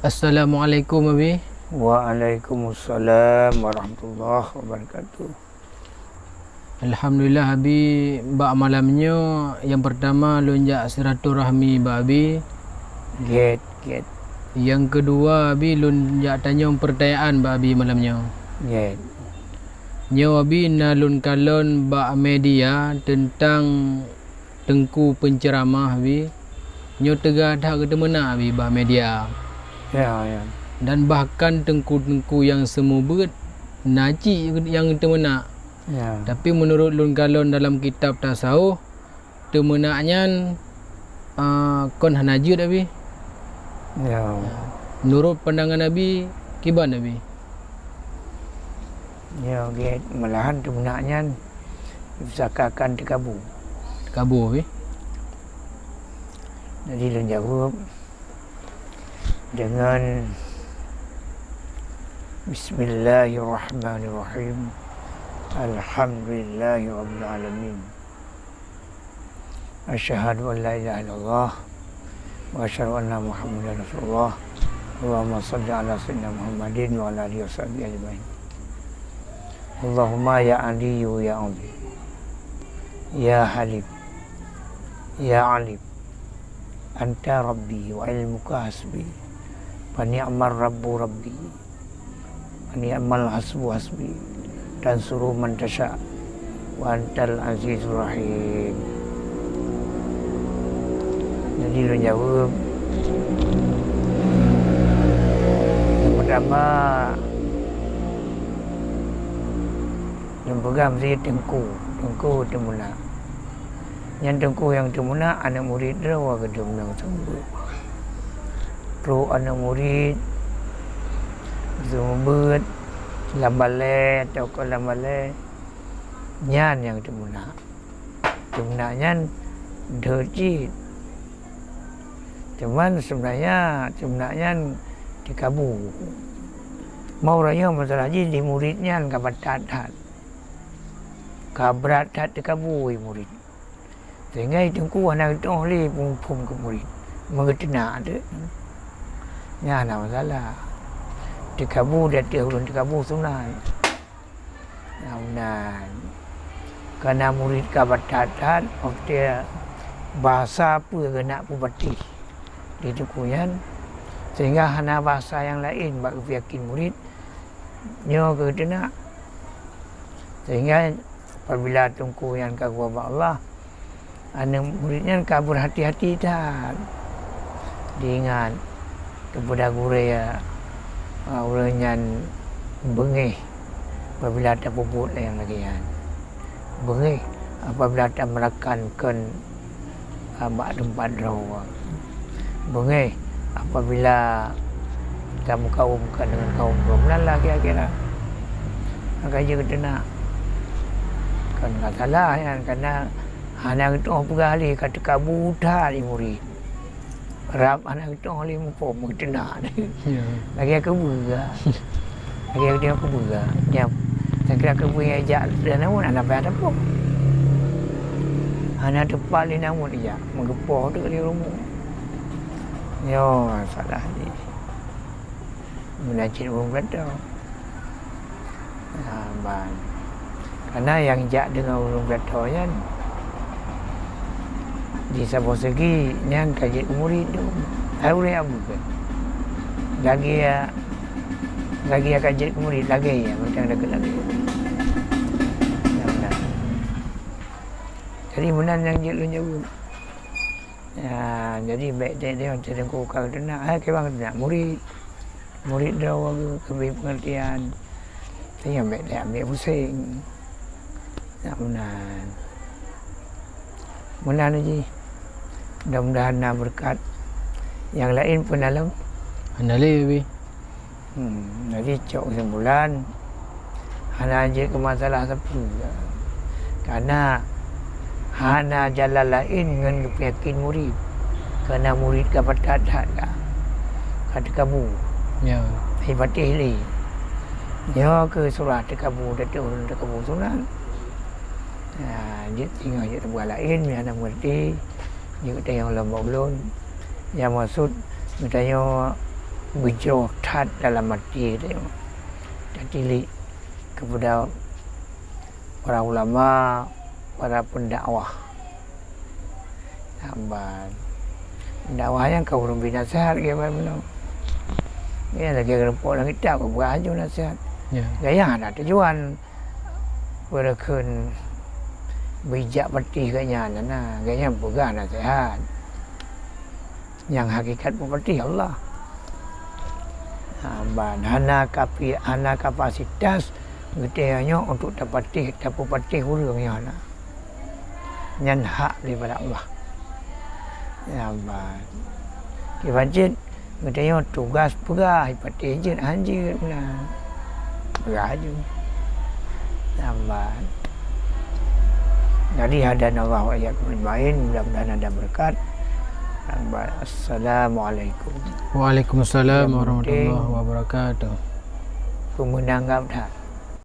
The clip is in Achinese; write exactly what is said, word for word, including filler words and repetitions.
Assalamualaikum, Abi. Waalaikumsalam warahmatullahi wabarakatuh. Alhamdulillah, Abi, bak malam nyoe, nyang peurtama lôn jak silaturahmi bak Abi. Gét, gét. Nyang keudua, Abi, lôn jak tanyong peurtanyaan bak Abi malam nyoe. Gét. Nyoe, Abi, na lôn kalon bak media teuntang teungku peunceuramah, Abi. Nyoe teuga that geuteumeunak, Abi, bak media. Ya, ya. Dan bahkan teungku-teungku nyang seumeubeuet na cit nyang geuteumeunak. Ya. Tapi meunurot lôn kalon dalam kitab tasawuf, teumeunak nyan, a, kon hana jeuet, Abi. Ya. Meunurot pandangan Abi, kiban, Abi? Ya, gét, malahan teumeunak nyan seakan-akan teukabu. Teukabu, Abi? Jadi lôn jaweueb dengan Bismillahirrahmanirrahim. Alhamdulillahirabbil alamin. Asyhadu an la ilaha illallah wa asyhadu anna Muhammadar Rasulullah. Allahumma shalli ala sayyidina Muhammadin wa ala alihi wasahbihi ajmain. Allahumma ya Aliyyu ya Azim, ya Halim, ya Alim, anta Rabbi wa ilmuka hasbi, fa ni'mar Rabbu Rabbi, wa ni'mal hasbu hasbi, tansuru man tasya, wa antal azizur rahim. Jadi lôn jaweueb, nyang peurtama, lôn peugah meusti teungku, teungku teumeunak. Nyan teungku nyang teumeunak, aneuk murit droe geuh teumeunak seumeubeuet. Trok aneuk murit seumeubeuet lam balée atawa kon lam balée, nyan nyang teumeunak. Teumeunak nyan deuh cit. Cuman seubeunanya teumeunak nyan teukabu. Mau uroe nyoe masalah jih di murit nyan ka beutat that. Ka brat that teukabu di murit. Sehingga di teungku hana geutu'oh lé peumuphom keu murit. Meugeuteunak teuk. Nyan hana masalah. Teukabu di ateueh ulôn teukabu sunat. Nah, meunan. Kana murit ka beutat that, maksudnya bahasa peue geunak peubatéh di teungku nyan, sehingga hana bahasa nyang laén bak geupeuyakin murit nyoe keu teunak. Sehingga apabila teungku nyan ka geuba bak Allah, aneuk murit nyan ka beurhati-hati that. Diingat, keupada gurée, a, ureuëng nyan beungéh apabila tapeubuet nyang lagée nyan. Beungéh apabila tameurakan keu a, bak teumpat droe. Beungéh apabila tameukaum ka deungon kaum droe. Meunan lah kira-kira. Maka jeuet teunak. Kon ka salah nyan, karena hana geutu'oh peugah lé ka teukabu that di murit. Rab hana geutu'oh lé muphom meuteuna. Ya. Lagée keubeue. Lagée keubeue. Nyang, nyang kira keubeue nyang jak lé nawon hana payah tapok. Hana teupat lé nawon jak, meugeupoh teuk lé rumoh. Nyoe salah jih. Meunan cit ureuëng peulatoe. Ha, ban. Karena nyang jak deungon ureuëng peulatoe nyan, di saboh segi nyan ka jeuet keu murit tu. Hai ureuëng nyang beukeue. Lagée, lagée ka jeuet keu murit, lagée nyan, macam deungon lagée. Nyan meunan. Jadi meunan nyang jeuet lôn jaweueb. Ya, jadi bék teudeungoe ka teunak, hai keu bang teunak murit. Murit droe geuh keubri peungeurtian. Tanyoe bék teuambiek puseng. Nak meunan. Meunan jih. Mudah-mudahan na beureukat. Nyang laén peue na lom? Hana lé, Bi. Hmm, jadi cok kesimpulan, hana jeuet keu masalah sapeue. Karena hana jalan laén ngon geupeuyakin murit. Karena murit ka beutat that ka. Ka teukabu. Ya. Hai patéh lé. Nyoe keuh surah teukabu, teuka ureuëng teukabu sunat. Ha, jeuet singoh jeuet sapeue laén, nyang hana meungerti. Jeuet tanyong lom bak ulôn. Nyang maksud geutanyoe Beujroh that dalam até teuh. Tatilik keupada para ulama, para pendakwah. Saban dakwah nyan ka ureuëng bri naseuhat keu ban bunoe. Nyan lagée geurumpok lam kitab, geupeugah laju naseuhat. Ya. Gaya hana tujuan. Beureukeun beujak patéh geuh nyan na, geuh nyan peugah naseuhat. Nyang hakikat peupatéh Allah. Saban hana kapi-, hana kapasitas geutanyoe nyoe untuk tapatéh, tapeupatéh ureuëng nyoe hana. Nyan hak daripada Allah. Saban. Kiban cit geutanyoe tugas peugah, ipatéh jeuet han jeuet meunan. Peugah laju. Saban. Jadi hadanallahu wa iyyakum ajmain, mudah-mudahan ada berkat. Saban. Assalamualaikum. Waalaikumsalam warahmatullahi wabarakatuh. Peumeunan gam that.